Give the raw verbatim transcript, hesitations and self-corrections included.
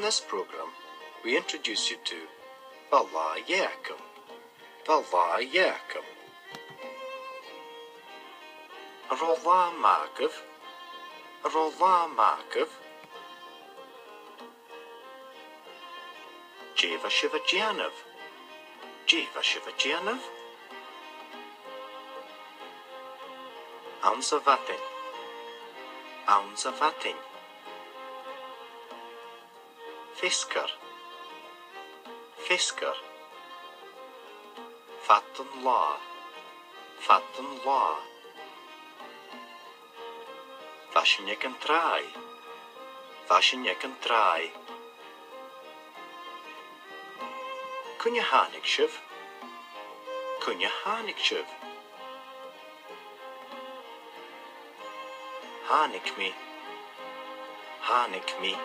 this programme, we introduce you to Bha latha dheth agam. Bha latha dheth agam. An robh latha math agaibh? An robh latha math agaibh? Dè bha sibh a' dèanamh? Dè bha sibh a' dèanamh? Anns a' mhadainn. Anns a' mhadainn. Feasgar. Feasgar. Fad an latha. Fad an latha. Bha sinn aig an tràigh. Bha sinn aig an tràigh. Cuin a thàinig sibh? Cuin a thàinig sibh? Thàinig mi. Thàinig mi.